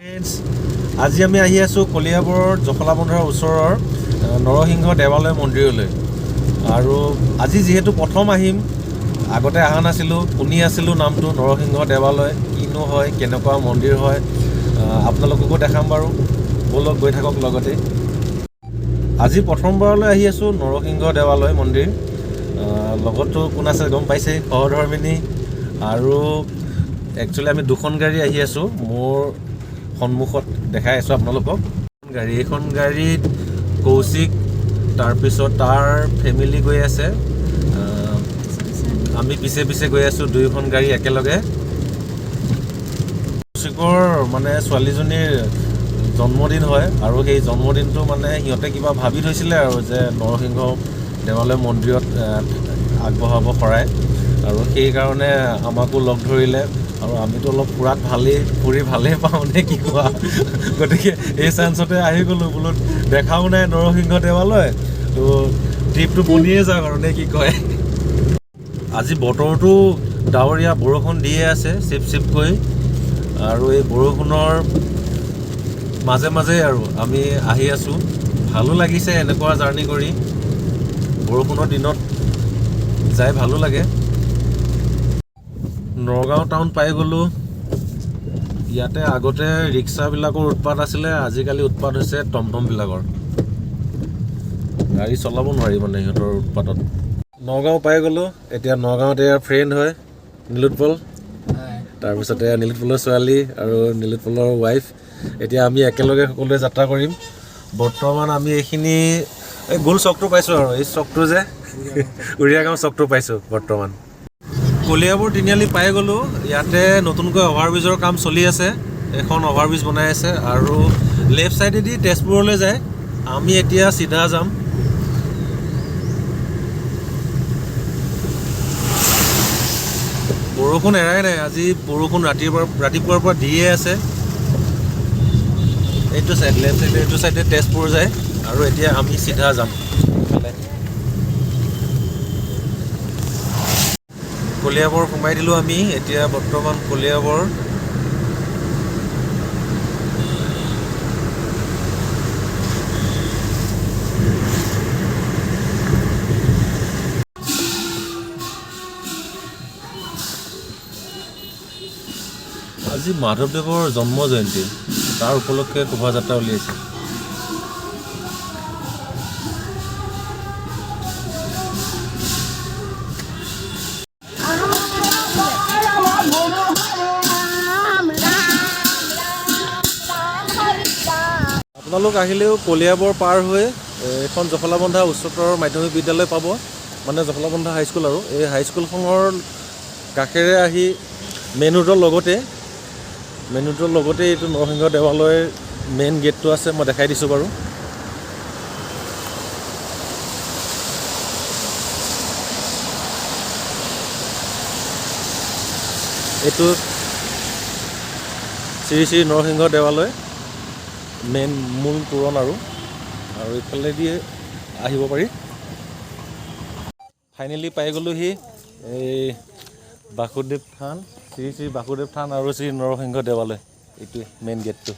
Friends, আজি আমি আহি আছোঁ কলিয়াবৰৰ জখলাবন্ধাৰ ওচৰৰ নৰসিংহ দেৱালয় মন্দিৰলৈ। আৰু আজি যিহেতু প্ৰথম আহিম, আগতে অহা নাছিলোঁ, শুনি আছিলোঁ নামটো নৰসিংহ দেৱালয়, কিনো হয়, কেনেকুৱা মন্দিৰ হয়, আপোনালোককো দেখাম বাৰু। ব'লক, গৈ থাকক লগতে। আজি প্ৰথমবাৰলৈ আহি আছোঁ নৰসিংহ দেৱালয় মন্দিৰ। লগততো কোন আছে গম পাইছেই, সহধৰ্মিনী। আৰু একচুৱেলি আমি দুখন গাড়ী আহি আছোঁ, মোৰ সন্মুখত দেখাই আছোঁ আপোনালোকক গাড়ী। এইখন গাড়ীত কৌশিক, তাৰপিছত তাৰ ফেমিলি গৈ আছে। আমি পিছে পিছে গৈ আছোঁ, দুয়োখন গাড়ী একেলগে। কৌশিকৰ মানে ছোৱালীজনীৰ জন্মদিন হয় আৰু সেই জন্মদিনটো মানে সিহঁতে কিবা ভাবি থৈছিলে আৰু যে নৰসিংহ দেৱালয় মন্দিৰত আগবঢ়াব শৰাই, আৰু সেইকাৰণে আমাকো লগ ধৰিলে। আৰু আমিতো অলপ ফুৰাত ভালেই, ফুৰি ভালেই পাওঁ নে কি কোৱা? গতিকে এই চান্সতে আহি গ'লোঁ, বোলো দেখাও নাই নৰসিংহ দেৱালয়, তো ট্ৰিপটো বনিয়ে যাওক আৰু, নে কি কয়? আজি বতৰটো ডাৱৰীয়া, বৰষুণ দিয়ে আছে চিপ চিপকৈ, আৰু এই বৰষুণৰ মাজে মাজে আৰু আমি আহি আছোঁ। ভালো লাগিছে এনেকুৱা জাৰ্ণি কৰি, বৰষুণৰ দিনত যাই ভালো লাগে। নগাঁও টাউন পাই গ'লোঁ। ইয়াতে আগতে ৰিক্সাবিলাকৰ উৎপাত আছিলে, আজিকালি উৎপাত হৈছে টমটমবিলাকৰ। গাড়ী চলাব নোৱাৰি মানে সিহঁতৰ উৎপাতত। নগাঁও পাই গ'লোঁ। এতিয়া নগাঁৱত এয়াৰ ফ্ৰেণ্ড হয় নীলোৎপল, তাৰপিছতে নীলোৎপলৰ ছোৱালী আৰু নীলোৎপলৰ ৱাইফ। এতিয়া আমি একেলগে সকলোৱে যাত্ৰা কৰিম। বৰ্তমান আমি এইখিনি এই গোল চকটো পাইছোঁ, আৰু এই চকটো যে উৰিয়াগাঁও চকটো পাইছোঁ বৰ্তমান। কলিয়াবৰ তিনিআলি পাই গ'লোঁ। ইয়াতে নতুনকৈ অভাৰব্ৰিজৰ কাম চলি আছে, এখন অভাৰব্ৰিজ বনাই আছে, আৰু লেফ্ট ছাইডেদি তেজপুৰলৈ যায়। আমি এতিয়া চিধা যাম। বৰষুণ এৰাই নাই আজি, বৰষুণ ৰাতিপুৱাৰ পৰা দিয়ে আছে। এইটো ছাইড, লেফ্ট ছাইডে, এইটো ছাইডে তেজপুৰ যায়, আৰু এতিয়া আমি চিধা যাম ইফালে। কলিয়াবৰ সোমাই দিলোঁ আমি এতিয়া বৰ্তমান কলিয়াবৰ। আজি মাধৱদেৱৰ জন্ম জয়ন্তী, তাৰ উপলক্ষে শোভাযাত্ৰা উলিয়াইছে। আপোনালোক আহিলেও কলিয়াবৰ পাৰ হৈ এইখন জখলাবন্ধা উচ্চতৰ মাধ্যমিক বিদ্যালয় পাব, মানে জখলাবন্ধা হাইস্কুল, আৰু এই হাইস্কুলখনৰ কাষেৰে আহি মেইন ৰোডৰ লগতে এইটো নৰসিংহ দেৱালয়ৰ মেইন গেটটো আছে, মই দেখাই দিছোঁ বাৰু। এইটো শ্ৰী শ্ৰী নৰসিংহ দেৱালয় মেইন মূল তোৰণ, আৰু আৰু এইফালেদি আহিব পাৰি। ফাইনেলি পাই গ'লোহি এই বাসুদেৱ থান, শ্ৰী শ্ৰী বাসুদেৱ থান আৰু শ্ৰী নৰসিংহ দেৱালয়, এইটোৱে মেইন গেটটো।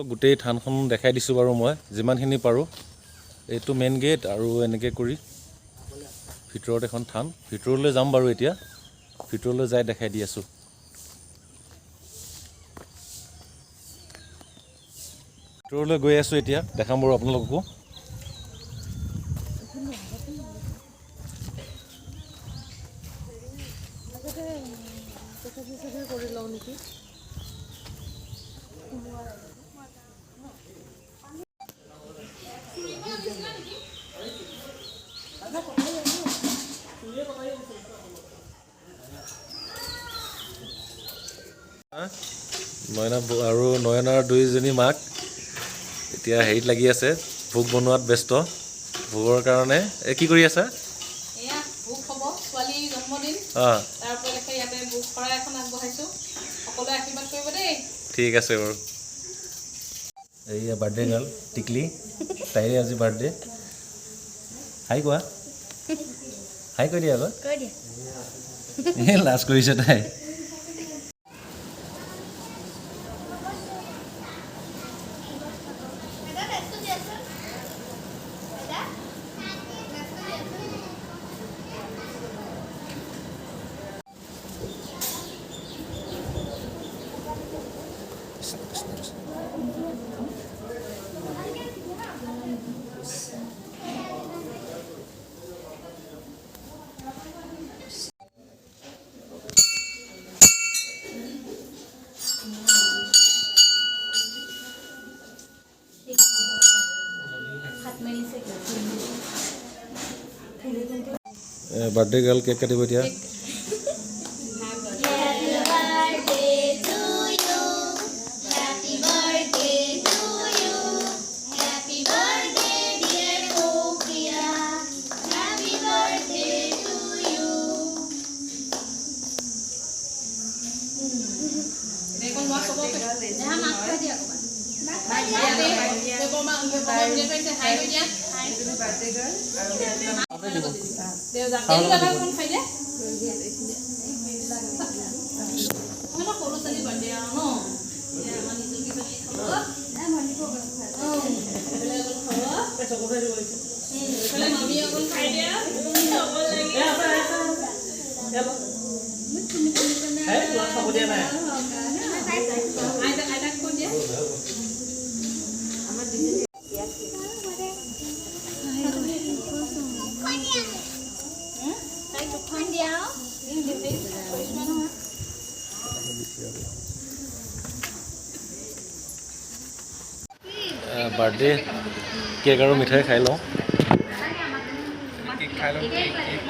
গোটেই থানখন দেখাই দিছোঁ বাৰু মই যিমানখিনি পাৰোঁ। এইটো মেইন গেট, আৰু এনেকৈ কৰি ভিতৰত এখন থান, ভিতৰলৈ যাম বাৰু এতিয়া, ভিতৰলৈ যাই দেখাই দি আছোঁ। ভিতৰলৈ গৈ আছোঁ এতিয়া, দেখাম বাৰু আপোনালোককো। কৰি লওঁ নেকি? নয়না আৰু নয়নাৰ দুইজনী মাক এতিয়া হেৰিত লাগি আছে, ভোগ বনোৱাত ব্যস্ত। ভোগৰ কাৰণে এই কি কৰি আছা? এয়া ভোগ হ'ব, ছোৱালীৰ জন্মদিন। তাৰ উপলক্ষে ইয়াতে ভোগ শৰাই এখন আগবঢ়াইছোঁ। সকলোৱে আশীৰ্বাদ কৰিব দেই। ঠিক আছে বাৰু। এইয়া বাৰ্থডে গাৰ্ল টিকলি, তাইৰে আজি বাৰ্থডে। হাই কোৱা, হাই কৈ দিয়া আকৌ। কৈ দিয়া। এই লাজ কৰিছে তাই। বাৰ্থডে গাৰ্ল কেক কাটিব এতিয়া। Happy birthday to you. Happy birthday to you. Happy birthday, dear Sophia. Happy birthday to you. দেখোন মই চবকে দেহা মাক খুৱাই দিয়া অকণমান। হাই কৰি দিয়া। অকণ খাই দিয়া। আমাৰ সৰু ছোৱালী বাৰ্থডে আৰু ন, এতিয়া আমাৰ নিজৰ কেইজনী খাব। এইফালে অকণ খাব, এইফালে মামী অকণ খাই দিয়া। খাব লাগে। আইতা, আইতাক কৈ দিয়া। তাইক দুখন দিয়া আৰু। নহয়। বাৰ্থডে কেক আৰু মিঠাই খাই লওঁ। কেক খাই লওঁ, কেক, কেক।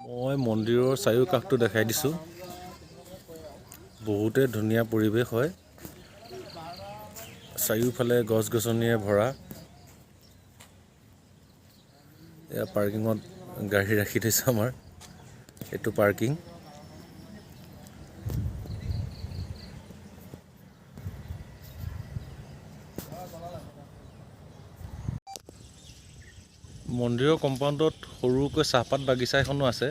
মই মন্দিৰৰ চাৰিওকাষটো দেখাই দিছোঁ। বহুতে ধুনীয়া পৰিৱেশ হয়, চাৰিওফালে গছ গছনিৰে ভৰা। এয়া পাৰ্কিঙত গাড়ী ৰাখি থৈছে আমাৰ, এইটো পাৰ্কিং। মন্দিৰৰ কম্পাউণ্ডত সৰুকৈ চাহপাত বাগিচা এখনো আছে।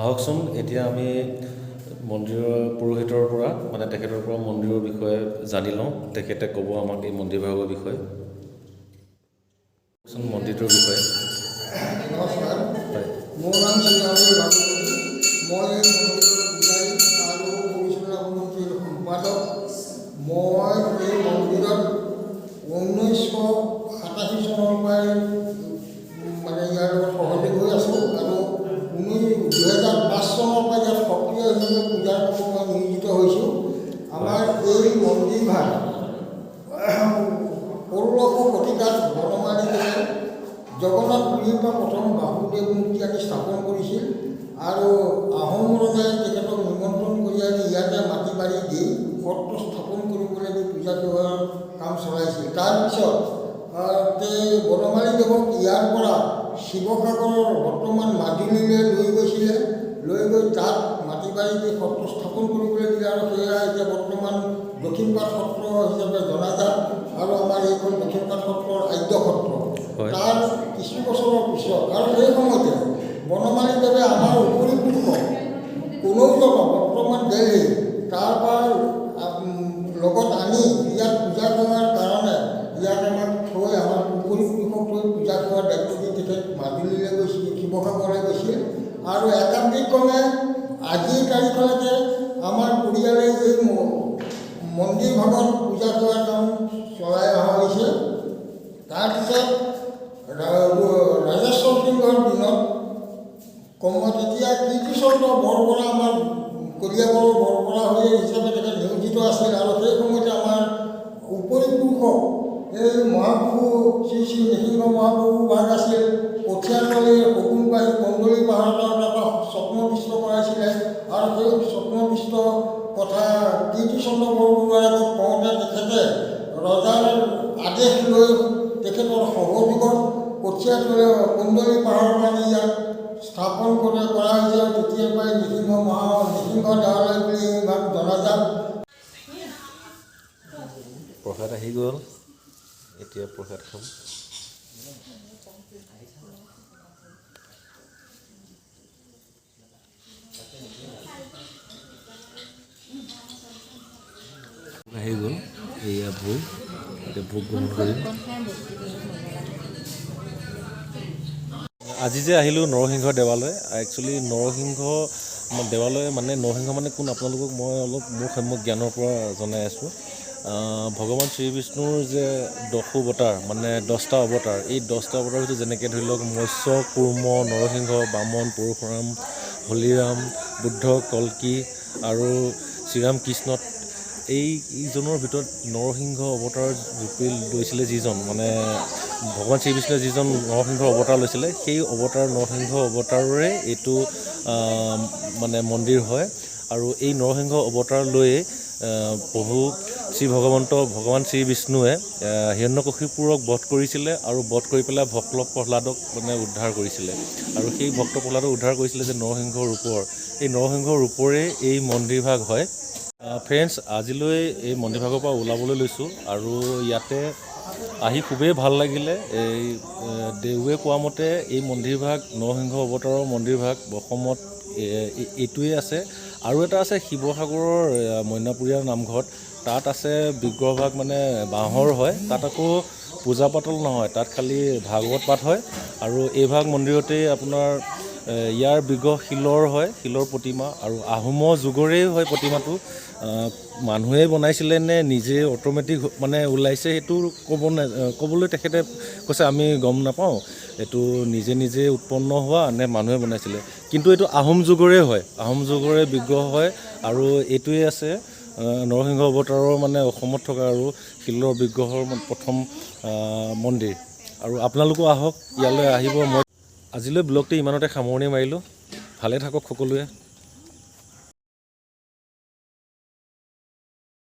আহকচোন, এতিয়া আমি মন্দিৰৰ পুৰোহিতৰ পৰা, মানে তেখেতৰ পৰা মন্দিৰৰ বিষয়ে জানি লওঁ। তেখেতে ক'ব আমাক এই মন্দিৰ ভাগৰ বিষয়ে। কওকচোন মন্দিৰটোৰ বিষয়ে। নমস্কাৰ। হয়। মোৰ নাম শ্ৰীহৰি ভাগৱতী। মই এই মন্দিৰৰ পূজাৰী আৰু পৰিচালনা সমিতিৰ সম্পাদক। মই এই মন্দিৰত 1987 চনৰ পৰাই মানে ইয়াৰ লগত সহযোগ হৈ আছোঁ আৰু 2005 চনৰ পৰা ইয়াত সক্ৰিয় হিচাপে পূজাৰ কামত মই নিয়োজিত হৈছোঁ। আমাৰ এই মন্দিৰভাগ 16শ শতিকাত বনমালীদেৱে জগন্নাথ পুৰীৰ পৰা প্ৰথম বাসুদেৱ মূৰ্তি আনি স্থাপন কৰিছিল আৰু আহোম ৰজাই তেখেতক নিমন্ত্ৰণ কৰি আনি ইয়াতে মাটি বাৰী দি সত্ৰ স্থাপন কৰিবলৈ দি পূজা সেৱাৰ কাম চলাইছিল। তাৰপিছত তে বনমালীদেৱক ইয়াৰ পৰা শিৱসাগৰৰ বৰ্তমান মাজুলীলৈ লৈ গৈছিলে। লৈ গৈ তাত মাটি বাৰী দি সত্ৰ স্থাপন কৰিবলৈ দিলে আৰু সেয়া এতিয়া বৰ্তমান দক্ষিণপাট সত্ৰ হিচাপে জনাজাত আৰু আমাৰ এইখন দক্ষিণপাট সত্ৰৰ আদ্য সত্ৰ। তাৰ কিছু বছৰৰ পিছত আৰু সেই সময়তে বনমালীদেৱে আমাৰ উপৰি পুৰুষক কনৌজৰ পৰা, বৰ্তমান দেলহি, তাৰ পৰা লগত আনি ইয়াত পূজা সেৱাৰ কাৰণে ইয়াত আমাক থৈ, আমাৰ উপৰি পুৰুষক থৈ পূজা সেৱাৰ দায়িত্ব দি তেখেত মাজুলীলৈ গৈছিল, শিৱসাগৰলৈ গৈছিল। আৰু একাদিক্ৰমে আজিৰ তাৰিখলৈকে আমাৰ পৰিয়ালে এই মন্দিৰ ভাগত পূজা সেৱাৰ কাম চলাই অহা হৈছে। তাৰপিছত ৰাজেশ্বৰ সিংহৰ দিনত কমত তেতিয়া কীৰ্তিচন্দ্ৰ বৰবৰা, আমাৰ কলিয়াবৰৰ বৰবৰা হৈ হিচাপে তেখেত নিয়োজিত আছিল আৰু সেই সময়তে আমাৰ উপৰি পুৰুষক এই মহাপ্ৰভু শ্ৰী শ্ৰী নৃসিংহ মহাপ্ৰভু ভাগ আছিল কঠীয়াতলীৰ শগুনবাহী কন্দলী পাহাৰৰ এটা স্বপ্নদৃষ্ট কৰাইছিলে আৰু সেই স্বপ্নদৃষ্ট কথা কীৰ্তিচন্দ্ৰ বৰবৰুৱাৰ আগত কওঁতে তেখেতে ৰজাৰ আদেশ লৈ তেখেতৰ সহযোগত কঠীয়াতলী কন্দলী পাহাৰৰ আনি ইয়াত স্থাপন কৰা হৈছে আৰু তেতিয়াৰ পৰাই নৃসিংহ দেৱালয় বুলি এই ভাগ জনাজাত। প্ৰসাদ আহি গ'ল, এতিয়া প্ৰসাদ খাম। আহি গ'ল, এয়া ভোগ। এতিয়া ভোগ গ্ৰহণ কৰিম। আজি যে আহিলোঁ নৰসিংহ দেৱালয়, একচুৱেলি নৰসিংহ দেৱালয় মানে নৰসিংহ মানে কোন, আপোনালোকক মই অলপ মোৰ সম্যক জ্ঞানৰ পৰা জনাই আছোঁ। ভগৱান শ্ৰীবিষ্ণুৰ যে দশোৱতাৰ, মানে 10টা অৱতাৰ, এই 10টা অৱতাৰৰ ভিতৰত যেনেকৈ ধৰি লওক মৎস্য, কুৰ্ম, নৰসিংহ, বামন, পৰশুৰাম, হলিৰাম, বুদ্ধ, কল্কি আৰু শ্ৰীৰাম কৃষ্ণত, এই ইজনৰ ভিতৰত নৰসিংহ অৱতাৰ ৰূপে লৈছিলে যিজন, মানে ভগৱান শ্ৰীবিষ্ণুৱে যিজন নৰসিংহ অৱতাৰ লৈছিলে, সেই অৱতাৰ নৰসিংহ অৱতাৰৰে এইটো মানে মন্দিৰ হয়। আৰু এই নৰসিংহ অৱতাৰ লৈয়ে প্ৰভু শ্ৰী ভগৱন্ত ভগৱান শ্ৰী বিষ্ণুৱে হিৰণ্যকশিপুৰক বধ কৰিছিলে আৰু বধ কৰি পেলাই ভক্ত প্ৰহ্লাদক মানে উদ্ধাৰ কৰিছিলে। আৰু সেই ভক্ত প্ৰহ্লাদক উদ্ধাৰ কৰিছিলে যে নৰসিংহ ৰূপৰ, এই নৰসিংহ ৰূপৰে এই মন্দিৰভাগ হয়। ফ্ৰেণ্ডছ, আজিলৈ এই মন্দিৰভাগৰ পৰা ওলাবলৈ লৈছোঁ আৰু ইয়াতে আহি খুবেই ভাল লাগিলে। এই দেউৱে কোৱা মতে এই মন্দিৰভাগ, নৰসিংহ অৱতাৰৰ মন্দিৰভাগ অসমত এইটোৱেই আছে আৰু এটা আছে শিৱসাগৰৰ মইনাপুৰীয়া নামঘৰত। তাত আছে বিগ্ৰহভাগ, মানে বাঁহৰ হয়। তাত আকৌ পূজা পাতল নহয়, তাত খালি ভাগৱত পাঠ হয়। আৰু এইভাগ মন্দিৰতেই আপোনাৰ ইয়াৰ বিগ্ৰহ শিলৰ হয়, শিলৰ প্ৰতিমা আৰু আহোমৰ যুগৰেই হয় প্ৰতিমাটো। মানুহে বনাইছিলে নে নিজে অট'মেটিক মানে ওলাইছে, সেইটো ক'ব নাই, ক'বলৈ তেখেতে কৈছে আমি গম নাপাওঁ, এইটো নিজে নিজে উৎপন্ন হোৱা নে মানুহে বনাইছিলে। কিন্তু এইটো আহোম যুগৰে হয়, আহোম যুগৰে বিগ্ৰহ হয়। আৰু এইটোৱেই আছে নৰসিংহ অৱতাৰৰ মানে অসমত থকা আৰু শিলৰ বিগ্ৰহৰ মানে প্ৰথম মন্দিৰ। আৰু আপোনালোকো আহক, ইয়ালৈ আহিব। মই আজিলৈ ব্লগটো ইমানতে সামৰণি মাৰিলোঁ। ভালে থাকক সকলোৱে।